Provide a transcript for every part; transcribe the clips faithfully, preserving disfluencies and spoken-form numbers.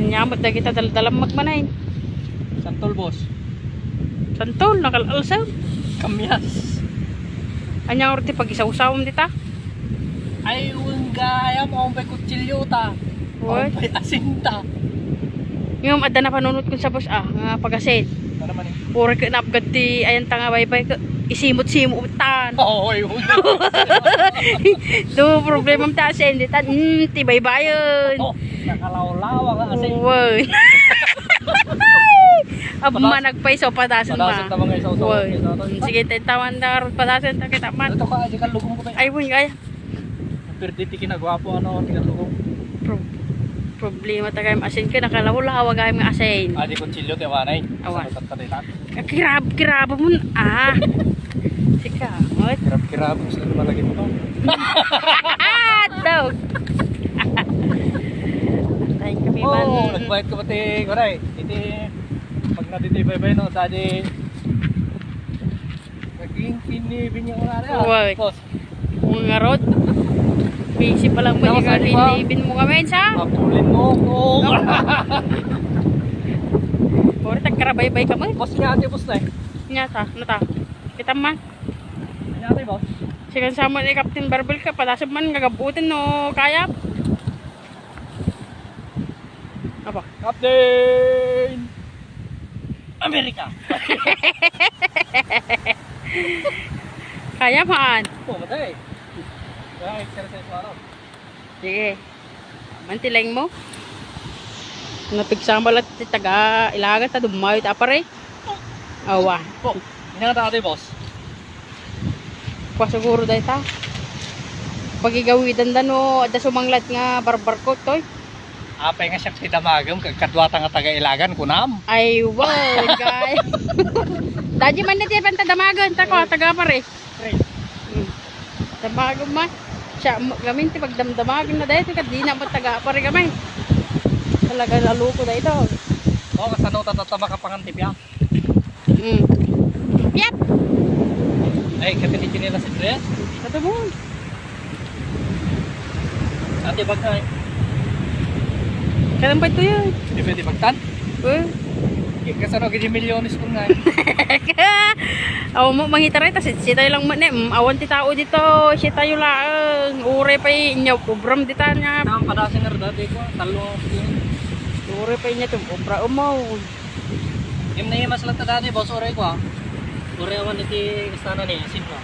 Ania met dagita daldalammag manen. Santol, boss. Santol, nakal-alsem. Kamyas. Ania ngarud ti pagisawsawem dita? Ay, wen gayam, awan pay kutsilyo ta. Oy. Awan pay asin ta. Ngem adda napanunot ken sa boss, ah, nga pagasin. Ano man eh? Uray ket naapgad ti ayanta nga baybay ket isimot-simot tan. Oo, oy, oy. Do, problema ti asin, ditan, mm, ti baybayen. Oh, nakalawlawa nga asin. Uy. Abba, padas-, nagpaiso, padasen ma. Padasen ta mga isaw-saw. Uy. Sige, tatawan da, padasen ta kita man. Ito ka, di ka lugom ko ba? Ay, uy, ay. Perdi ti kinagwapo, ano, ti kalugong. Pro-, problema ta gayam asin ken nakalawlawa gayam nga asin. Ah, di kutsilyo ti awanay. Awan. Sa tattalitan. Ah, kirab-, kirabamon, ah. Sika, oy. Kirab-kirab, sa malagip pa. Daw. Patay kami man. Oo, nagbayad ka pati, kuray. Iti, pag naditi baybay, no, dadi, naging kinibin yung wala na. Uy. Boss. Mga rod. Busy pa lang mo, tapos, ikaw, ano ba? Ibin mo kami, sa? Abulin mo ako. Puro tagkarabaybay ka mo. Boss niya, ate, boss na eh. Niya, ta, ano ta? Kita man. Niya, ate, boss. Sikan sa mo ni Captain Barbel ka, palasab man, gagabutin, no, kaya. Apa? Captain America! Kaya man. Oh, matay. Kaya exercise mo, ano? Sige. Mantilaing mo. Napigsama la't ti taga Ilagan ta dummayo ti apare. Awa. Po, ina nga dati, boss. Kua siguro dayta. Pagigawidan da no, adda sumanglat nga barbarko, toy. Apay nga siak ti damagem, kag kaduata nga taga Ilagan, kunam? Ay, wow, guys. Daddy man na ti panta damagem, ta ko, taga pare. Pre. Hmm. Damagem man. Siya, mo-, gamin ti pagdamdamagem na dayta, kad di na mo taga pare gamay. Talaga naluko dayta. O, kasano tatatama ka pangan ti biya? Hmm. Yep. Ay, kapit ti tsinelas, Andreas? Kato mo. Ate, bagay. Kailan pa ito yun? Di pwede bagtan? Eh? Kasano gini milyones ko nga. Aw mo, mangitaray, tas sitayo lang man, eh. Mm, awan ti tao dito, sitayo laeng. Uray pa inyo, program dita niya. Tama, padasin na dati ko, talo. Uray pa inyo, to, obra mo. Yung naimas lang ta dati, boss, uray ko, ah. Uray awan iti kastana ni, isin ko.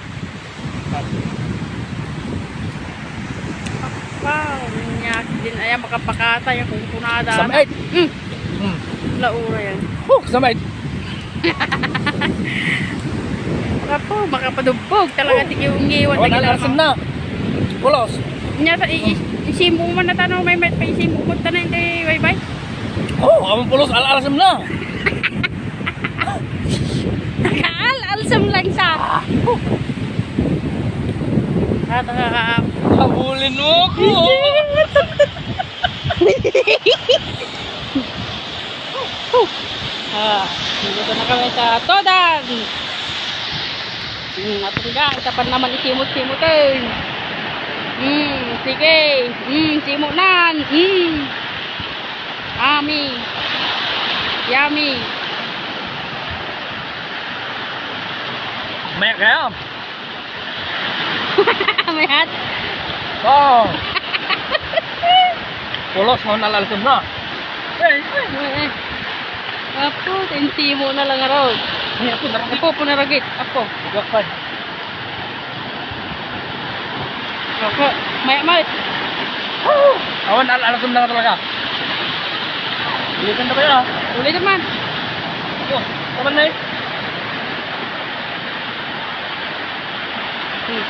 Wow, niya din aya makapakatay ang kukunada. Samait. Hmm. Hmm. Laura yan. Oh, samait. Apo, makapadugbog talaga, oh, ti kiungiwan. Awan na, alasem na. Pulos. Nya, sa, i-, i-, isimo man na tano, may, may, may isimo mo tanan kay Baybay. Oh, ang pulos, al-alasem na. Nakaal-alsem lang sa. At, ah, habulin mo ako. Ah, nandito na kami sa Todan. Hmm, matungga, isa pa naman isimot-simot eh. Hmm, sige. Hmm, simonan. Hmm. Ami. Yummy. May kaya? Mayat. Oh. Pulos mo na lalsem na. Eh, eh. Apo, insimo na lang araw. Ay, apo, naragit. Apo, punaragit. Apo. Bugak pa. Apo, mayat, mayat. Awan, al-, alasem na nga talaga. Ulitin na kaya? Ulitin man. Yo, taman na eh. Hmm.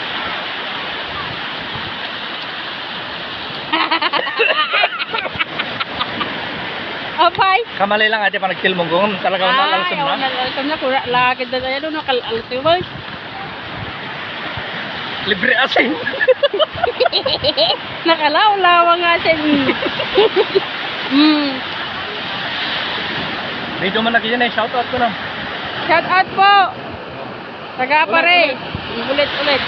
Apay? Kamali lang ati panagtilmong ko. Talaga, ay, nakalalsem na. Nakalalsem na. Kura, lagid na tayo doon. Nakalalsem, boy. Libre asin. Nakalawlaw ang asin. Mm. Medyo man lagi yan eh. Shout out ko na. Shout out po. Taga pare. Ulit, ulit. Ulit, ulit.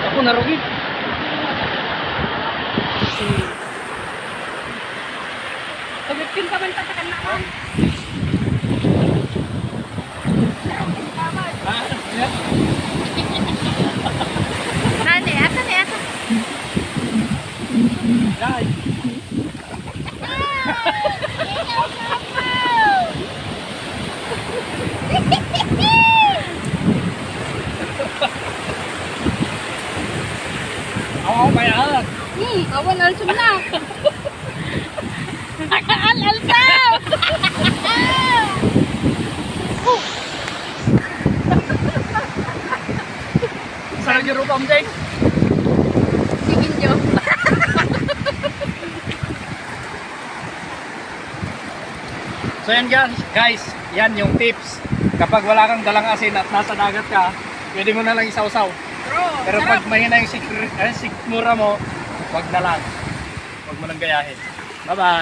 Ako narugi. Nani, asa ni, asa? Awa, bayaan. Hmm, awan, alsum na. Al-, alsum! Sarang yung rupam, Deng. Sige, Joe. So yan guys, guys, yan yung tips. Kapag wala kang dalang asin at nasa dagat ka, pwede mo na lang isawsaw. Pero pag mahina yung sik-, eh, sikmura mo, wag na lang. Wag mo nang gayahin. Bye-bye.